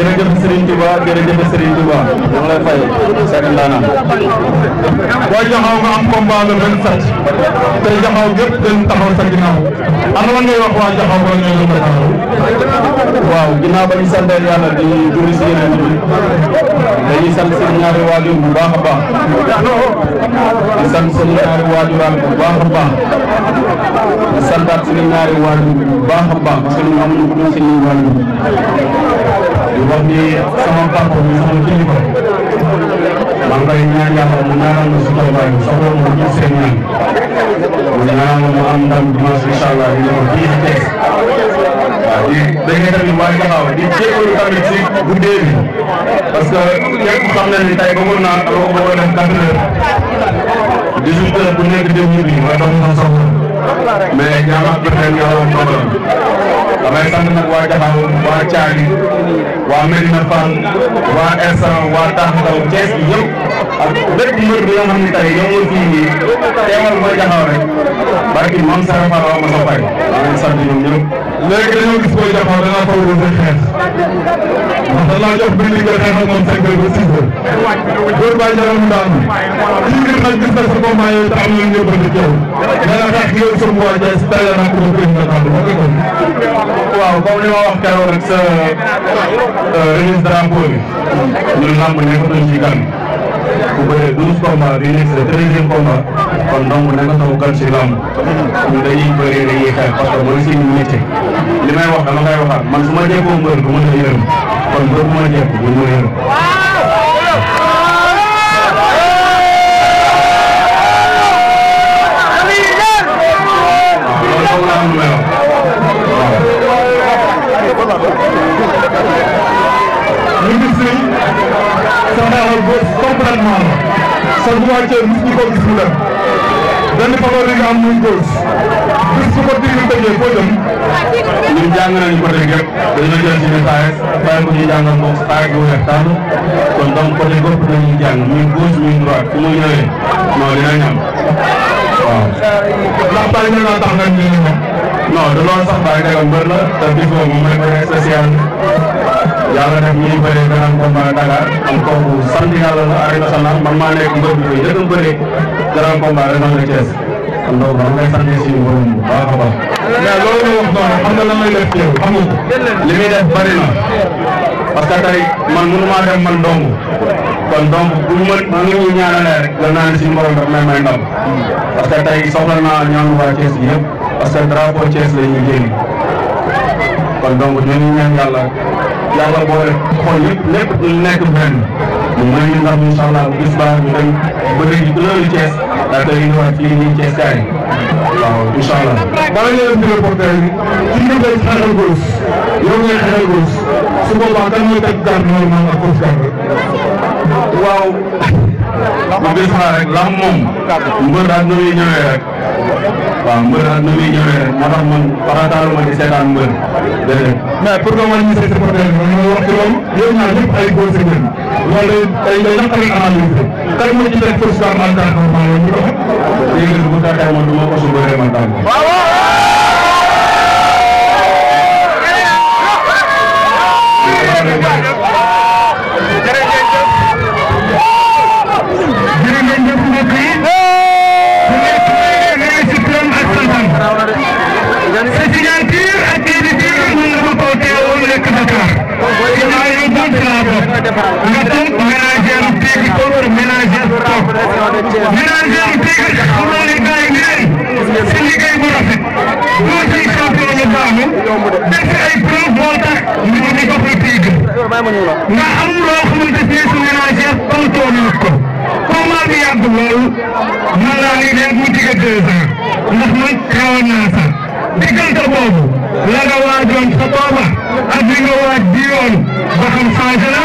jërëjëf Serigne Touba jërëjëf Serigne Touba ñu ngi lay fay Serigne Ndana. booy Jaxaw nga am combat le 27 tey Jaxaw gépp dañ taxaw sa ginnaaw ana lan ngay wax waa Jaxaw ba ñëw la taxaw. waaw ginnaaw ba ñu sant yàlla di julli si yeneen bi dañuy sant seen ñaari waajur bu baax a baax di sant seen ñaari waajuraan bu baax a baax di santaat seen ñaari waajur bu baax a baax parce que ñun amuñu ko doon seen waajur di wax ni sama papa bi sama kilifa maa ngi koy ñaan yàlla mu ñaanal ma suñu baay soxla ma ñu seen ñaan mu ñaanal ma mu am ndam dimanche incha allah di ñëw fii ci Thiès waaw di dégg nga tamit waa Jaxaw di jégalu tamit si guddee bi parce que képp xam na ni tey bëggoon naa dama ko bëggoon def 4 heures 18 heures bu nekk dem ñibbi mooy dox sa soxla mais ñaama joxeen yàlla dogal damay sant nag waa Jaxaw waa Thiali waa Medina Fall waa Ersan waa Taxaw Thiès bi yëpp ak bépp mbër bi nga xam ne tey yow fii nii teewal mooy Jaxaw rek barki moom Sara Fall waa ma sa fay maa ngi sant ñoom ñëpp. léegi dañoo gis booy Jaxaw da ngaa favoriser xeex ndax da laa jox benn nga xeex ak moom 5 heures ba 6 heures góor baa jaral mu daanu lii ngir xaj gis na sa combat yooyu te am na ñëw bëgg teew nee na xeex yow sa waa Thiès tey la naa ko doon koy Ndakaaru wax nga ko. waaw comme li ma wax keroog rek sa remise drapeau bi ñun lamb nekkatuñ ci kan bu bëree 12 combats bi nekk sa 13e combat kon donc nekkatoo kan ci lamb ñun dañuy bëree dañuy xeex parce que mooy suñu métier li may wax dama koy waxaat man su ma jekkoo mbër du ma la yërëm kon mbër bu ma jekk bu ma yërëm. ñu gis ni sa xeexal bés complètement sa droitier gis ñu ko gis mu dem benn favori nga am muy gauche gis su ko digg tëjee foo jëm. ñun jàng nañu côté yëpp dañoo jël ci message bàyyi ko ñu jàngal box taay bu weex tànn kon donc côté yëpp dañuy jàng muy gauche muy droite fu mu ñëwee non dinañ am waaw. ndax bàyyi na naa tax nga ñu ne non de loolu sax bàyyi dëgg mbër la te bis boobu moom mooy bëre spécial yàlla def ñuy bëree grand combat Dakar am kooku sant yàlla la arène nationale man maa nekk mbër bi koy njëkk a bëree grand combat région de Thiès kon donc dama koy sant suñu borom bu baax a baax. mais loolu nga wax noonu xam nga lan lay def yow xam nga ko. li muy def bëri na parce que tey man mënu maa dem man dong kon donc bu ma nit ñi ñaanalee rek gën naa ne suñu borom daf may may ndam parce que tey soxla naa ñaanu waa Thiès gi yëpp parce que drapeau Thiès la ñuy génn kon donc ñooñu ñaan yàlla boole xool yëpp lépp nekk benn mu may ñu ndax incha allah bis baa ñu dem bëri ji loolu Thiès daa koy indiwaat fii nii Thiès kaay waaw incha allah. bala ñu leen di reporter yi ci ñu koy xeexal gauche yow ngay xeexal gauche su boobaa kan mooy teg garde normal ak fausse garde. waaw. ma gis naa rek lam moom mbër daal nu muy ñëwee rek waaw mbër daal nu muy ñëwee rek moo tax man farataalu ma di seetaan mbër déedéet. mais pour nga wàññi say supporter yi ñu wax ci loolu yéen ñaar ñëpp ay góor si ngeen loolu day day naqari analyse kan moo ci teg fausse garde ak garde normal ñu dox. léegi bu taxee man du ma ko su bëree man daal. nga am loo xamante ne su ménagère tontoon na ko combat bi yàgg loolu mën naa ni léegi mu jege 2 ans ndax man xawoon naa sax diggante boobu la nga waajoon sa booba ak li nga waaj bi yoon ba xam changé na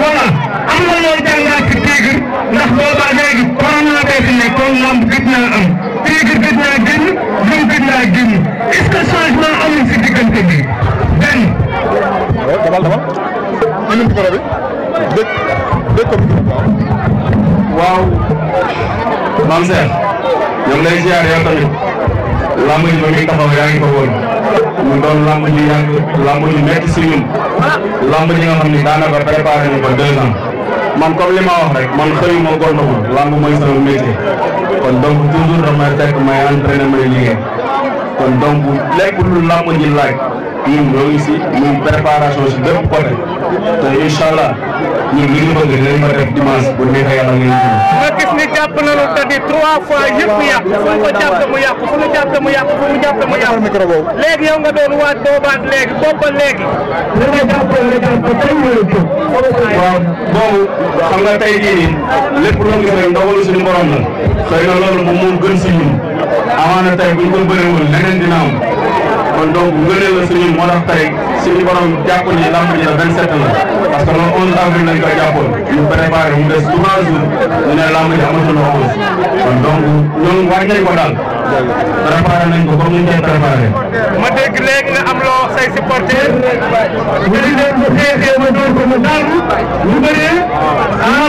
wala am na loo jàngaat ci Tigre ndax boobaa léegi corona bee fi nekkoon lamb gëj naa am Tigre gëj naa génn ñoom gëj naa génn est-ce que changement amul si diggante bi benn. waaw Mame Cheikh ñoo ngi lay ziar yow tamit lamb ji ba muy taxaw yaa ngi ko woon mu doon lamb ji yàgg lamb ji nekk si ñun lamb ji nga xam ni daanaka préparé nañ ko 2 ans man comme li ma wax rek man xëy ma gontu ma lamb mooy sama métier kon donc toujours damay fekk may entraîné may liggéey kon donc lépp lu lamb ji laaj ñun ñoo ngi si muy préparation si bépp côté te incha allah ñun li ñu bëgg dinañ ko def dimanche bu neexee yàlla ngeen ji. nga gis ni jàpp nañu te di 3 fois yëpp yàqu fu mu ko jàpp mu yàqu fu mu jàpp mu yàqu fu mu jàpp mu yàqu léegi yow nga doon waat boobaat léegi booba léegi. waaw boobu xam nga tey jii nii lépp loo gis rek ndogalu suñu borom la xëy na loolu moom moo gën si ñun amaana tey buñ ko bëriwul leneen dina am kon donc ngëneel la suñu moo tax tey suñu borom jàpp ni lamb ji la 27 la parce que le 11 avril lañ ko jàppoon ñu préparé mu des 3 jours ñu ne lamb ji amatul le 11 kon donc ñoom war nañ ko daal préparé nañ ko comme ni ñu koy préparé. ma dégg léegi nga am loo say supporter ñu ne leen bu xeexee ma doon ko mu daal ñu bëree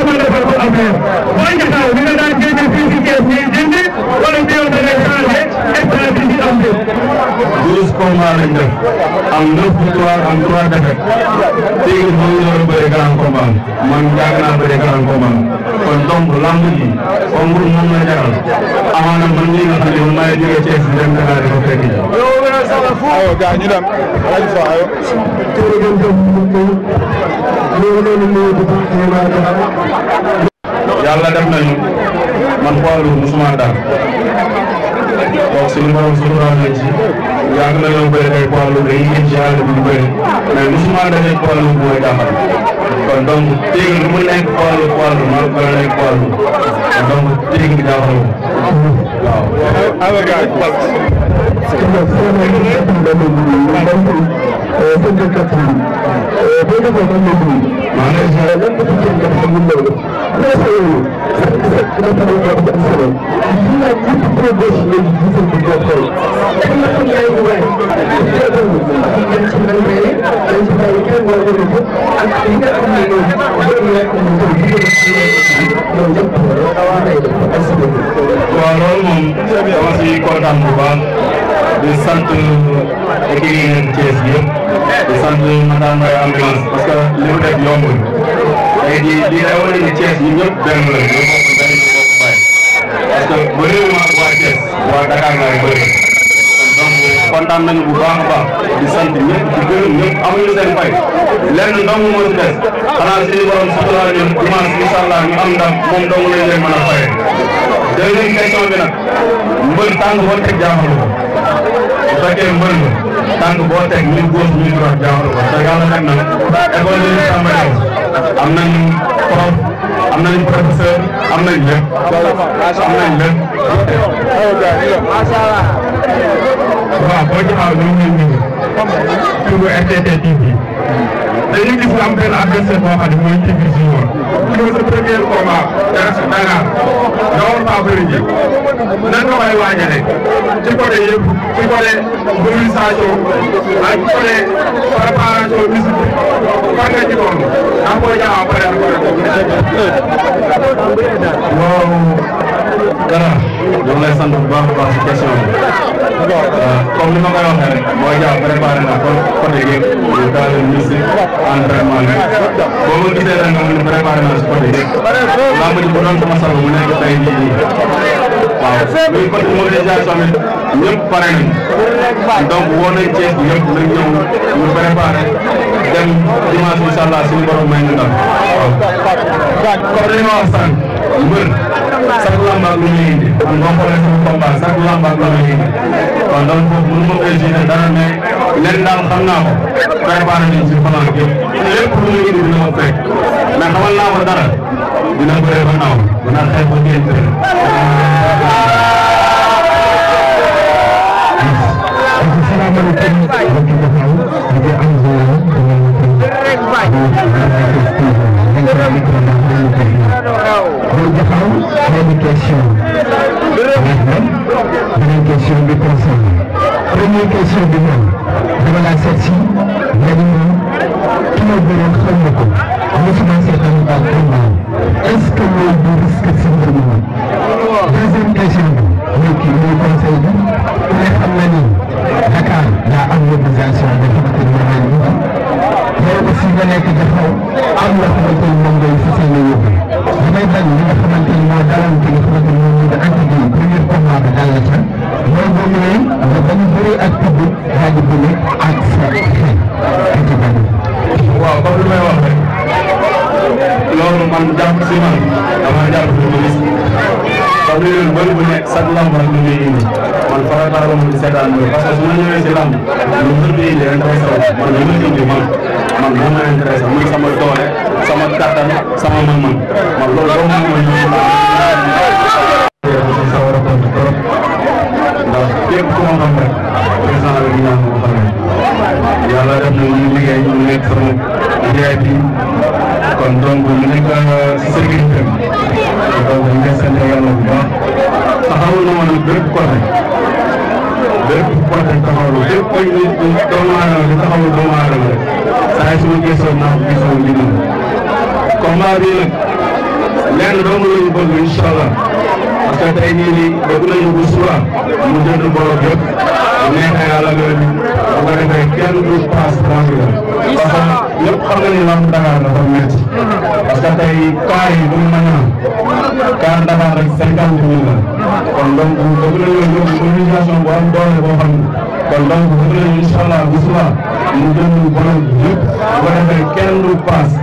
ma defal ko affaire boo njëkkaw bi nga daan génne fii si kees ñuy jënd wala bi yow da ngay changé stratégie am de 12 combats lañ def am 9 victoires am 3 défaites léegi moom ñu war a bëri grand combat man yàgg naa bëri grand combat kon donc lamb ji concours moom la jaral amaana man mii nga xam ne man maa ngi jógee Thiès dem Dakar di ko fekk ji. aywa gars ñu dem rajo Sow aywa. yàlla def nañu man poids lourd musuma daal donc suñu borom suturaal nañ ci yàgg nañoo bëri ay poids lourd dañuy gën ci àll bi di bëri mais musuma dafay poids lourd bu may jaaxal kon donc téeg lu mu nekk poids lourd maa ko nekk poids lourd kon donc téeg bi jaaxal waaw. aywa gars waaw loolu moom dama si kontaan bu baax di sant équipe yi nekk Thiès bi yëpp di sant madame Mbaye ambulance parce que li mu def yombul tey jii di day wane ni Thiès ñun ñëpp benn la ñu bokk ndey ñu bokk baay parce que bëriwul ma waa Thiès waa Dakar laay bëri donc kontaan nañu bu baax a baax di sant ñëpp di gërëm ñëpp amuñu seen fay lenn ndam moo ci des xanaa suñu borom suturaal ñu dimanche incha allah ñu am ndam moom dong lañ leen mën a fayee. deuxième question bi nag mbër tànk boo teg jaaxalu ko bu fekkee mbër nga tànk boo teg muy gauche muy droite jaaxalu ko te yàlla def na école de Samba Diaw am nañu prof am nañu professeur am nañ lépp am nañ lépp. waaw boo joxaaw ñu ngi nuyu turu RTT TV dañu gis nga am benn adversaire boo xam ne mooy Tigre Junior ci sa premier combat dara si Dakar nga war faa bëri ji nan nga koy waajale ci côté yëpp ci côté mobilisation ak côté préparation musique fan nga ci doon ndax boo jaxaaw pare na waaw Gara ñu ngi lay sant bu baax a baax si question bi comme ni ma koy waxee rek boo jaa préparé na côté yëpp ñu daal musique entraînement bi boo ma gisee rek nga mun préparé na si côté yëpp lamb ji bu doon sama sago mu nekk tey jii nii waaw muy côté mobilisation bi ñëpp pare nañ donc woo nañ Thiès bi yëpp nañ ñëw ñu préparé dem dimanche incha allah suñu borom may ñu ndam waaw comme li ma wax sànq mbër chaque lamb ak lu muy indi man boo xoolee sama combat chaque lamb ak lu muy indi kon donc foofu mënu ma koy gêné dara mais leen daal xam naa ko préparé nañ si plan yëpp lépp lu muy indi dina ko fekk mais xamal naa ko dara dina bëre ba naaw dina xeex ba génn Première question bi moom dama laa seet si nga ni moom ki ma bëroon xam na ko mosuma seetaan daal combat est-ce que loolu du risque si mbir mi deuxième question bi muy conseil bi ku ne xam na ni Dakar daa am mobilisation bi nga xamante ni moom lañ indi yow aussi nga nekk jaxaw am loo xamante ni moom ngay fas yéene yóbbu damay bañ li nga xamante ni moo dalal ki nga xamante ni moom moo di Anta Gueye premier combat bi dal la ca mooy boo ñëwee nga bañ a bëri ak public daal di bëri ak sa xel ak ci bañ. waaw comme li may wax rek loolu man jàpp si man dama jàpp si ministre parce que yéen bëri bu nekk chaque lamb rek lu ñuy indi man farataal ma di seetaan bi parce que su ma ñëwee si lamb lu mbër bi indi intéressé man li ma indi man moo ma intéressé muy sama doole sama kattan sama man-man man loolu doo ma mooy sa war a compte trop ndax képp ku ma xam rek président bi ñaan ma xamee yàlla def na ñu liggéey ñu nekk sama VIP kon donc ñu nekk si sécurité bi donc ñu ngi sant yàlla bu baax taxawul na ma nag bépp côté taxawul bépp koy doomu aadama di taxawul doomu aadama rek saa yi su ma gisoon naa ko gisoon di mën combat bi nag lenn dong lañu bëgg incha allah parce que tey nii nii bëgg nañu bu suba mu jënd borom yëpp neexee yàlla nga bu ko defee kenn du passe tranquille parce que ñëpp xam nga ni lamb Dakar dafa métti parce que tey car yi bu mu mën a car Dakar rek 50 000 la kon donc bëgg nañu yóbbu mobilisation bu am doole boo xam kon donc bëgg nañu incha allah bu suba mu jënd borom yëpp bu ko defee kenn du passe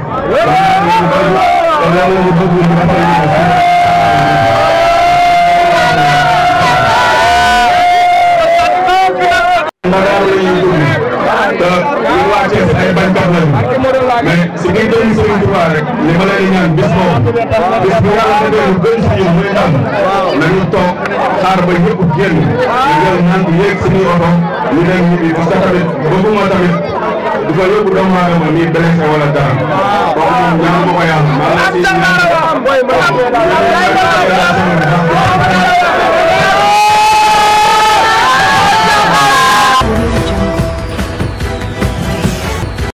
te loolu ñu bëgg ñu defal ñu Ndakaaru la ñuy dugg te ñu wàccee ay bañkat lañu mais si biir doomu Serigne Touba rek li ma leen di ñaan bis boobu bis bu yàlla defee lu gën si ñun muy ndam nañu toog xaar ba ñëpp génn ñu jël ñaan yéeg suñuy oto ñu dem ñibbi parce que tamit bëgguma tamit du fa yóbbu doomu aadama nii blessé wala dara